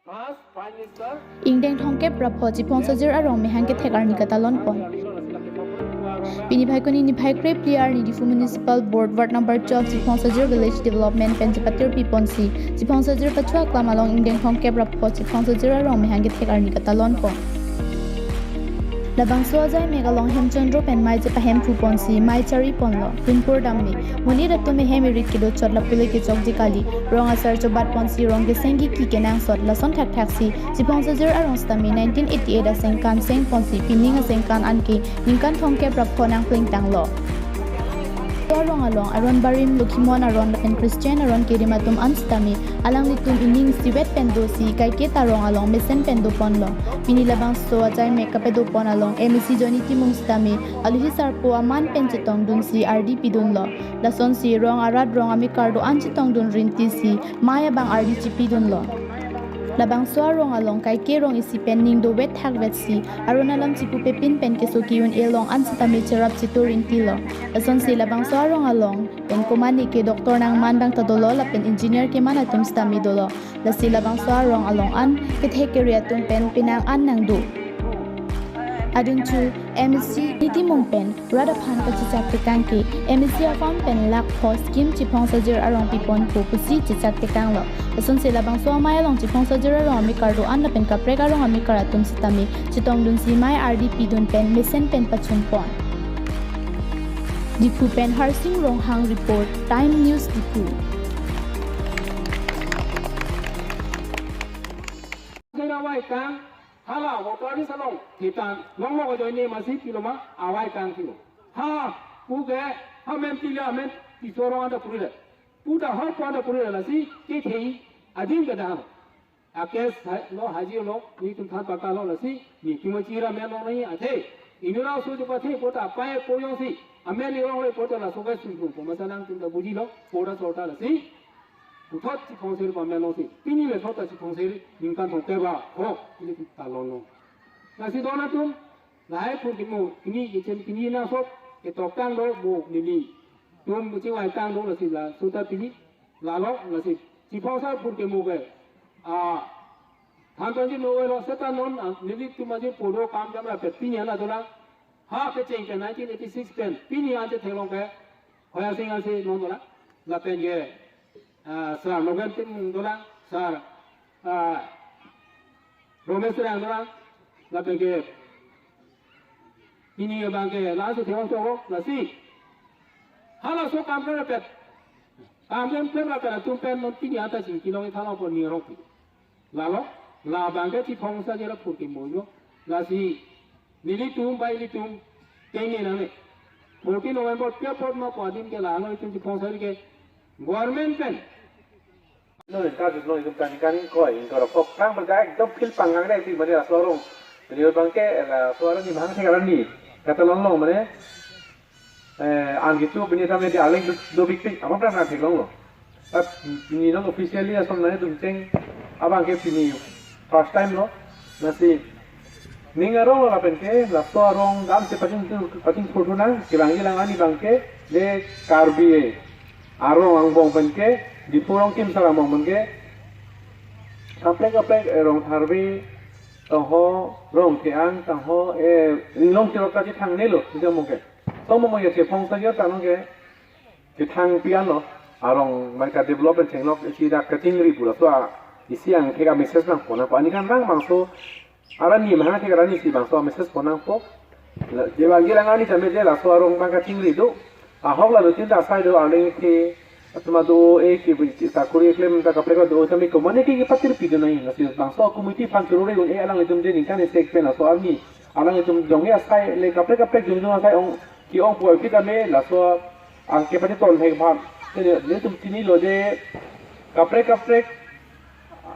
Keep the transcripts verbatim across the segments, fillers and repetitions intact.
First Prime Minister. Ingdeng thomkep ra pho Chiphong Sajir arong mehang kethek arni katalon pon. Pini Phaikuni niphai krephli arni Diphu Municipal Board Ward number twelve Chiphong Sajir Village Development pen chepatirpi ponsi Chiphong Sajir pachu aklam along ingdeng thomkep ra pho Chiphong Sajir arong mehang kethek arni katalon pon. Labangso ajaimek along hemchondro pen mei chepahemphu ponsi mei chari ponlo. Pinpur damni, monit atum ehem erit kedo chot lapu le kechokji kali. Rong asar chobat ponsi rong kesengki ki kenangsot lason thakthaksi Chiphong Sajir arong sitame nineteen eighty-eight asengkan seng ponsi pining asengkan anke ningkan thomkep ra pho nangplengtanglo. Arong along Aron Barim, Lokhimon Aron lapen Christian Aron kerim atum an sitame alanglitum ining isivet pen dosi kaiketa rong along mesen pen do ponlo. Pini labangso ajaimek kapedo pon along M A C Johnny Timung sitame aluhi sarpo aman pen chetongdunsi ardi pidunlo. Lasonsi rong arat rong amekar do-an chetongdun rintisi mei abang ardi chipidunlo. Labangso arong along kaike rong isi pen ning dovet thakvetsi aron alam chipu pepin pen keso ki-un-e along an sitame cherap chitur rintilo. Lasonsi labangso arong along pen komane ke doctor nangman abang ta dolo lapen engineer keman atum sitame dolo. Lasi labangso arong along an kethek kere atum pen penang an nangdo. Adunchu M A C Johnny Timung pen rat aphan kachechak tekang ke M A C account pen lakh pho scheme Chiphong Sajir arong piponpo pusi chechak tekanglo. Lasonsi labangso amei along Chiphong Sajir arong amekar do-an lapen kaprek arong amekar atum sitame chetongdunsi mei ardi pidun pen mesen pen pachun pon. Diphu pen Harsing Ronghang report, Time News Diphu. Jai rawai kang, hala, voter list along, kita, long long ajoine masi piloma, awai kang pilo. Ha, puke, ha men pila, men, pisorong ada purila. Puta ha pu ada purila lasi, kethei, adim kada. Akes, ha, lo, haji lo, ni tum than paka lo lasi, ni tum chira men lo ni athe. Inura so jupa the, pota pae poyong si, amen ni long le pota laso ke sungkung, poma salang tum da buji lo, pota sorta lasi. Puthot Chiphong Sajir pamen lo si. Pini le thot ta Chiphong Sajir ningkan thomkep ra pho, pini ta lon lo. Lasi don atum, lahai phun kimo, pini ichen pini na sok, ketoktang do, bo neli. Tum chingvaitang do lasi la, suta pini, lalo lasi. Chiphong Sajir phun kimo ke. Ah, thantonji no lo seta non, ah, neli tum aji podo kam jam ra pet pini ana dolang. Ha kecheng ke nineteen eighty-six pen, pini ante theklong ke. Hoya Sing ase non dolang. Lapen ke, ah, Sir Morgan Timung dolang, Sir, ah, Romesh Reang dolang, lapen ke pini abang ke lasi thewang choro, lasi. Halaso kam kepet. Kam kepet lapen atum pen non pini anta sing kilong ithalong pon nirok pi. Lalo, labang ke Chiphong Sajir ra phurki moyo. Lasi, nelitum, bai nelitum, kenge nang ne. Fourteen November, pia pot ma ko adim ke lalo itum Chiphong Sajir ke government pen. No, ka jut no itum kani kani koi, ingkoi rokok. Kang berga ekdom phil panggang dai ti mari laso arong. Jadi abang ke, laso arong ni mahang thek arni. Katalon lo mane. Eh, an gitu pini tame di aling do, do big big. Apa pernah nanti long lo. Tat pini non officially asom nani tum cheng abang ke pini first time lo. Lasi ning arong lo lapen ke, laso arong dam si paching tu, paching photo nang, kelang kelang ani abang ke, de Karbi arong angbong pen ke, Diphu Rongkimsar angbong pen ke, kaprek kaprek, eh, Rongtharve, tangho, Rongkeang, tangho, eh, Inglong Tirot kachi thangnelo, isi angbong ke. Tong mo mo ya Chiphong Sajir ta nong ke, kethang pian lo, arong mai ka development thenglok, isi dak kachingri pu laso a, isi angthek a message nangpo nangpo. Ani kan rang bangso, arni mahang thek arni si bangso a message pon nangpo. La, je bang kelang ani tame je laso arong abang kachingri do. Ahok la do tin ta asai do arleng the, atuma do e ki bi sakuri klem ta kaprek do tame community kepatir pi do nai. Lasi bangso committee aphan churu re un-e alanglitum je ningkan isek pen laso arni. Alanglitum jong e asai le kaprek kaprek jongjong asai ong ki-ong poi pi tame laso ang kepati ton hek bham. Te nelitum chini lo de kaprek kaprek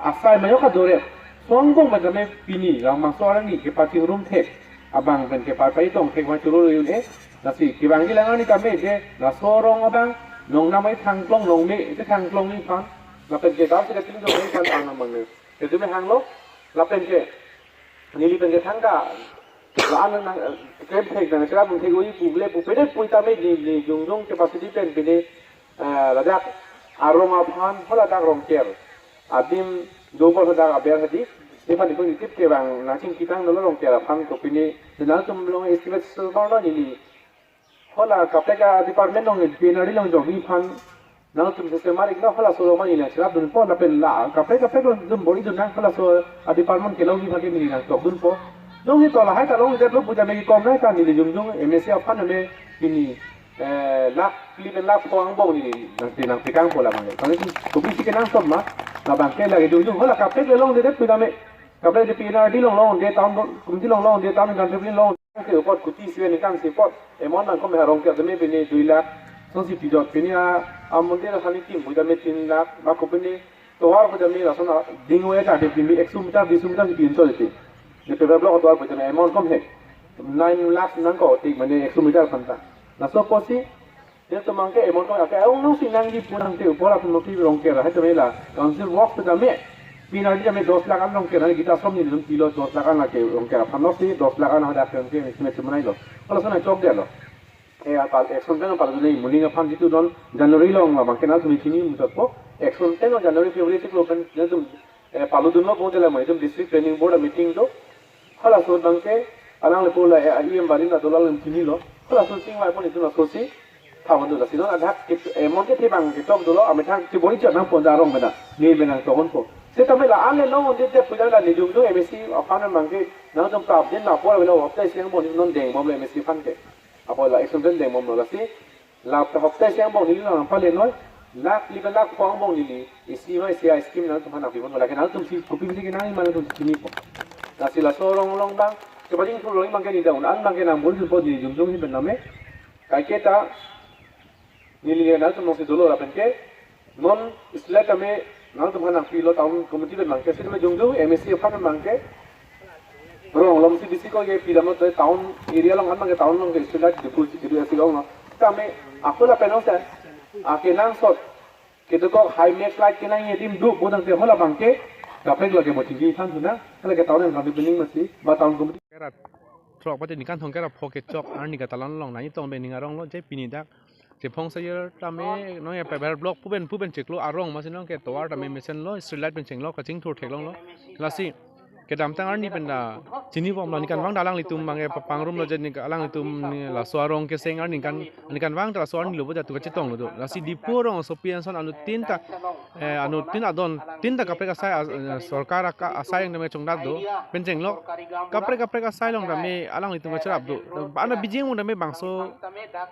asai mayok adore. Song bong pen tame pini lang bangso arni kepachingrum thek. Abang pen kepapai tong thek ma churu un-e. Lasi kevang kelang ani tame je laso arong abang nong namai thangklong nong me ite thangklong ni phan. Lapen ke dam si kachingri jong ni phan ang namang ne. Keju me hanglo lapen ke neli pen ke thangka la-an nang, eh, klem thek nang kera bung thek oi pu le pu pede pui tame ni, ni jongjong capacity pen pede, eh, ladak arong aphan ho ladak Rongker adim Dobor hadak aber hadi. Nephan ipu nitip ke bang nangchingki tang dolo Rongker aphan kopine. Nangtum along estimate so bang lo neli. Hala kaprek a department along P N R D along jongji aphan. Nangtum system marik lo halaso along mani nangcherapdunpo lapen la kaprek kaprek along dun bor-idun nang halaso a department kelongji aphan ke neli nangtokdunpo. Jongsi to lahai ta longdet lo pu tame kekom nai ta neli jongjong M A C aphan tame pini eh, lakh phli pen lakh pho angbong neli nangte nangtekangpo labang. Kami tu kopisi kenangsot ma, labang ke lake jongjong hala kaprek le longdedet pu tame. Kaprek de P N R D along longde, town committee along longde, town council along longde. Ke apot kuti isi pen ningkan isi apot. Amount nangkok me ha Rongker tame pini dui lakh. Songsi pidot pini a, amonte la sani tim pu tame tin lakh. Ba kopine tovar pu tame lason a ding we ta de pini ekso meter, duiso meter si pin to de. De paver block tovar pu tame amount kom he. Nine lakh nangkok tik mane ekso meter aphan ta. Laso apotsi, nangtum abang ke amount ko ake aung nung si nangji pu tangte upor atum noki Rongker hai tame la council work pu tame P N R D tame dos lakh an Rongker an gita som ni dun pilo dos lakh an lake Rongker aphan lo si dos lakh an hadak Rongker estimate semanai lo. Halaso nangchokdet lo. Eh, apal action pen apal dun muling aphan jitu don January along abang ke nangtum chini muchotpo. Action pen January February chiklo pen nangtum eh, paludunlo bonte la maitum district planning board a meeting do. Halaso abang ke alang le pu la, eh, E M barim la dola lem chinilo. Halaso chingvai pon itum laso si thavan do lasi non adak ke, eh, amount kethe abang ketok dolo amethang chibori chot nangpon da arong mena. Neli mena tokon po. Setame la an le long onde te pu la neli jongjong M A C aphan abang ke nangtum prap den na por avelo hopta isi angbong non deng bom le M A C aphan ke. Apot la action pen deng bom lo lasi. La hopta isi angbong neli nangpalenoi, lakh phli pen lakh pho angbong neli isi ma isi a scheme nangtum aphan nangpibom, lake nangtum si kopi bisi kenang ma nangtum chinipo. Lasi laso arong along abang, kepajingthur along abang ke neli da un-an abang ke nang bor jumpo neli jongjong ahin pen tame. Kaike ta, neli le nangtum along si dolo lapen ke, non street light tame nangtum aphan nangpilo town committee pen abang ke, si tame jongjong M A C aphan abang ke, rong along si bisi ko ke pidam lo town area along an abang ke town along ke street light dipu si kedu isi along lo. Tame ako lapen ose akenangsot kedokok high max light kenangji adim do pu tangte hala abang ke kaprek lake mo chingki than thuna hala ke town and county planning masi ba town committee. Kera throk pati ningkan thong kera pho kechok arni katalon along nangji tong pen ning arong lo je pini dak Chiphong Sajir tame nong ya paver block pu pen pu pen chiklo arong masi nong ke tovar tame mesen lo street light pen chenglo kachingthur theklong lo. Lasi kedamtang arni pen ta chinibom lo ningkan vang ta alanglitum abang ke papangrum lo je ning alanglitum ni laso arong keseng arni ningkan ningkan vang ta laso arni lo bo jatu kachetong lo do. Lasi Diphu arong asopi anson anuttin ta eh, anuttin adon tin ta kaprek asai as- eh, sorkar aka- asai yang tame chongdat do pen chenglo kaprek kaprek asai along tame alanglitum kacherap do. Ba ana bijing mo tame bangso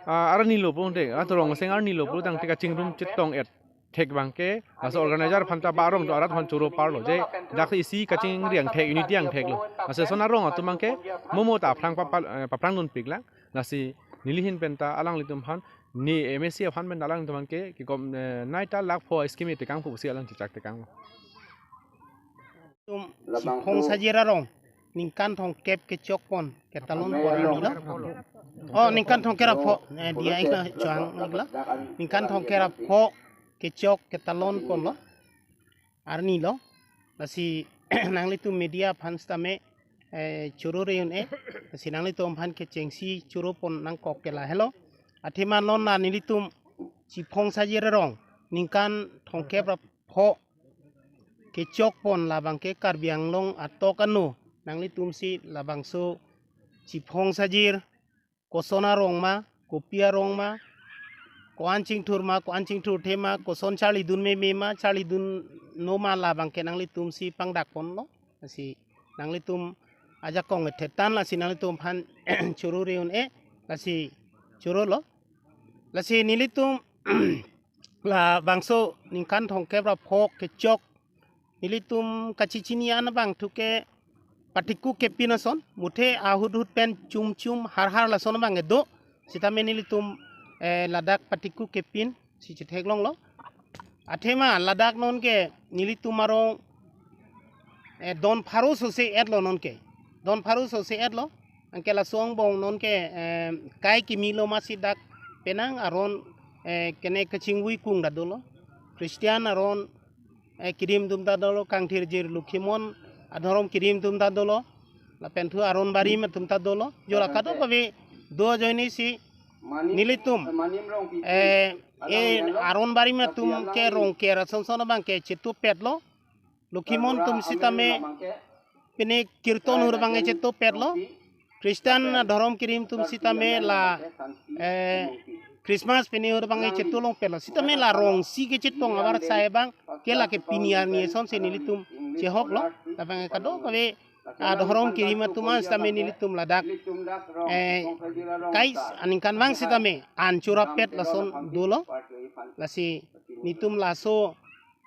ah, arni lo pulotangte, ato rong seng arni lo pulotangte kachingrum chetong et thek abang ke, laso organizer aphan ta ba arong do arat aphan choro parlo je, dak isi kachingri angthek unity angthek lo. Laso son arong atum abang ke, momo ta aphrang papal, eh, paphrang dunpik lang. Lasi neli ahin pen ta alanglitum aphan, ne M A C aphan pen ta alanglitum abang ke, kekom, eh, nai ta lakh pho scheme tekang pusi alang chechak tekang lo. Tum Chiphong Sajir arong ningkan thongkep kechok pon ketalon pon arni lo. Oh, ningkan thongkep ra pho, eh, dia ikna chuang ikla. Ningkan thongkep ra pho kechok ketalon pon lo. Arni lo. Lasi nanglitum media aphan sitame, eh, choro re un-e. Lasi nanglitum aphan kechengsi choro pon nangkok ke lahelo. Athema non na nelitum Chiphong Sajir arong ningkan thongkep ra pho kechok pon labang ke Karbi Anglong atok ano nanglitum si labangso Chiphong Sajir koson arong ma, kopi arong ma, ko-an chingthur ma, ko-an chingthurthe ma, koson charlidun meme ma, charlidunno ma labang ke nanglitum si pangdak ponlo. Lasi nanglitum ajakong thetan lasi nanglitum aphan choro re un-e lasi choro lo. Lasi nelitum labangso ningkan thongkep ra pho kechok nelitum kachechini an abang thu ke patiku kepin ason muthe ahut hut pen chum chum har har lason abang kedo sitame nelitum, eh, ladak patiku kepin si chetheklong lo. Athema ladak non ke nelitum arong, eh, don pharo sose et lo non ke. Don pharo sose et lo. Anke laso angbong non ke, eh, kai kimi lo masi dak penang aron, eh, kene kachingvui kung ta dolo. Christian aron, eh, kirim atum ta dolo, kangthirjir lukhimon adhorom kirim atum ta dolo. Lapen thu aron barim atum ta dolo. Jo la kadokave do ajoine si nelitum, eh, e aron barim atum ke Rongker ason son abang ke chetupet lo. Lokhimon atum sitame pine kirton hur bang chetu petlo. Christian dhorom kirim atum sitame la, eh, Christmas pine hur bang chetu long petlo. Sitame la rongsi kechetong abar sai bang ke lake pini arni asonsi nelitum chehoklo. Labang kadokave adhorom kirim atum an sitame nelitum ladak, eh, kais aningkanvang sitame an churapet lason dolo. Lasi nelitum laso,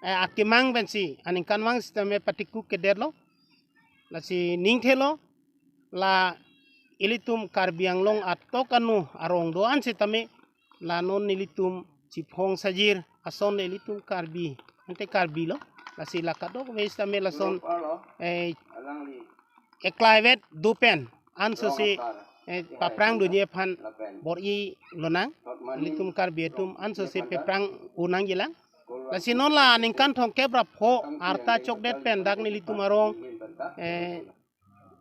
eh, akemang pensi aningkanvang sitame patikuk kedetlo. Lasi ningthelo la ilitum Karbi Anglong atok anu arong do-an sitame la non nelitum Chiphong Sajir ason ilitum Karbi, ante Karbi lo. Lasi la kadokave sitame lason, eh, eklaivet do pen ansose, eh, paprang dunji aphan bor-i lonang. Ilitum Karbi atum ansose paprang unang jilang. Lasi non la ningkan thomkep ra pho arta chokdet pen dak nelitum arong, eh,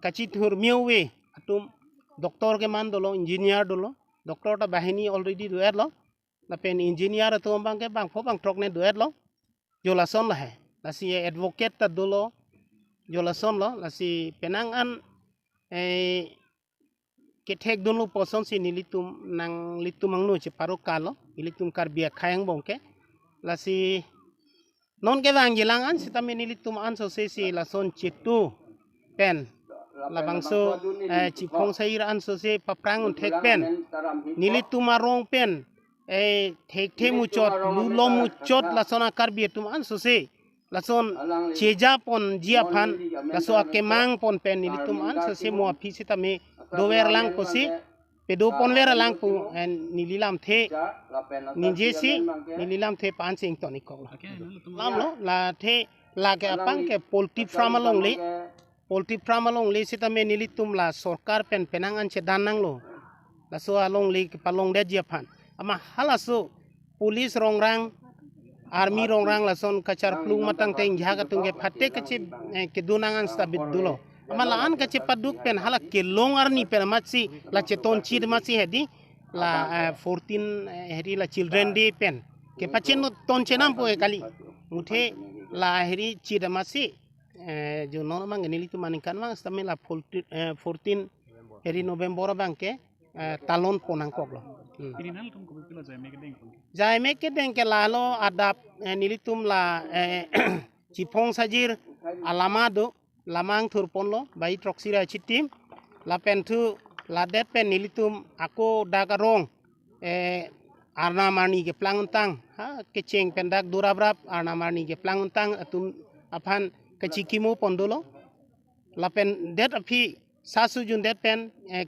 kachithur miu ave atum doctor keman dolo, engineer dolo, doctor ta banghini already do-etlo. Lapen engineer atum bangke bangpho bangthrok ne do-etlo. Jo lason lahai. Lasi advocate ta dolo. Jo lason lo. Lasi penang an, eh, kethek dunlo pu asonsi nelitum nanglitum angno cheparokalo. Ilitum Karbi akhei angbong ke. Lasi non kevang jilang an sitame nelitum ansose si lason chetu pen labangso, eh, Chiphong Sajir ansose paprang un thek pen nelitum arong pen, eh, thekthe muchot, lulom muchot lason a-Karbi atum ansose lason cheja ponji aphan, laso akemang pon pen nelitum ansose mo aphi sitame dover lang pusi, pedo ponver lang pu, eh, neli lamthe ningje si, neli lamthe pan sing toni koklo. Lamlo, la the, lake apang ke poultry farm alongle, poultry farm alongle sitame nelitum la sorkar pen penang an chedan nanglo. Laso alongle kepalongdetji aphan. Amat halaso police rongrang, army rongrang lason kacharplung matang teng jahak atum ke phatek kache, eh, kedun nang an stabit dolo. Amat la-an kachepaduk pen hala kelong arni pen amatsi la cheton chit amatsi hedi la, eh, fourteen, eh, hedi la Children Day pen kepachin ton chenam pu kali. Muthe la hedi chit amatsi, eh, jo non mang nelitum aningkanvang sitame la fourteen, eh, fourteen hedi November abang ke, eh, talon pon nangkoklo. Hmm. Pini nangtum kopi pila jaime kedeng pon? Jaime kedeng ke lalo adap, eh, nelitum la, eh, Chiphong Sajir alama do, lamang thur ponlo, bai throksi ra chitim, lapen thu ladet pen nelitum ako dak arong, eh, arnam arni keplang untang, ha, kecheng pen dak duraprap, arnam arni keplang untang atum aphan kachikimo pon dolo. Lapen det aphi sasujun det pen, eh,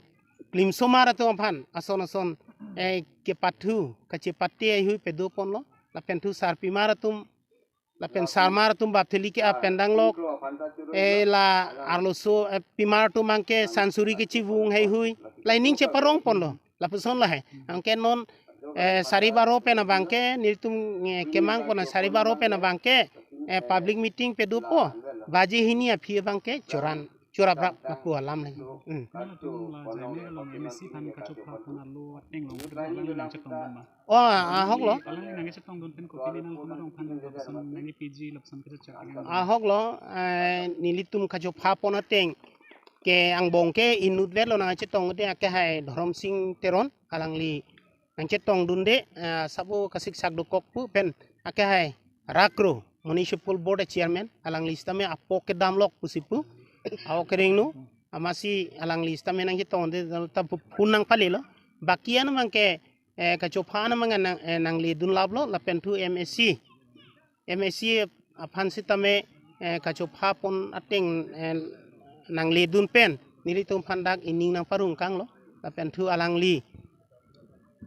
klimsomar atum aphan ason ason, eh, kepathu, kachepate haihui pedo ponlo. Lapen thu sarpimar atum, lapen sarmar atum baptheli ke-ap pen danglok, eh, la arloso, eh, pimar atum abangke sansuri kechivung haihui, la ining cheparong ponlo. Lapuson lahai. Anke non, eh, sari baro pen abangke, nelitum, eh, kemang pon sari baro pen abangke, eh, public meeting pedopo, baje hini aphi abangke choran, churaprap lapu alam lagi. Hmm. Nangtum la jaime along M A C aphan kachopha pon alo ateng along, alangli nangchetong dun ma? Oh, ahoklo. Alangli nangchetong dun pen kopine nangtum arong aphan lapuson nangpiji lapuson kachechak nang. Ahoklo, eh, nelitum kachopha pon ateng ke angbong ke inut vetlo nangchetong ateng akehai Dhorom Sing Teron, alangli nangchetong dunde, eh, sabo kasiksak dokok pu pen akehai Rakro Municipal Board Chairman, alangli sitame apok kedamlok pusi pu, ahok kerengno, amatsi alangli sitame nangchetong dunde ta phun nangpalelo. Baki an abangke, eh, kachopha an abang nang, eh, nangle dunlaplo, lapen thu M A C, M A C aphan sitame, eh, kachopha pon ateng, eh, nangle dun pen nelitum aphan dak ining nangparong kanglo, lapen thu alangli,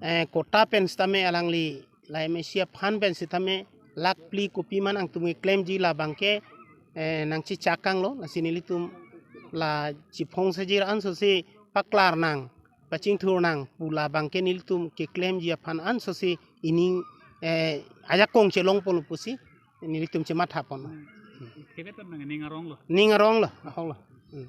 eh, kota pen sitame alangli la M A C aphan pen sitame lakh phli kopi ma nangtum keklemji labangke, eh, nangchechak kanglo, lasi nelitum la Chiphong Sajir ansose paklar nang, pachingthur nang pu labangke nelitum keklemji aphan ansose ining, eh, ajakong chelong ponlo pusi nelitum chematha pon. Kebe ton nang ning aronglo. Ning aronglo, ahoklo. Hmm.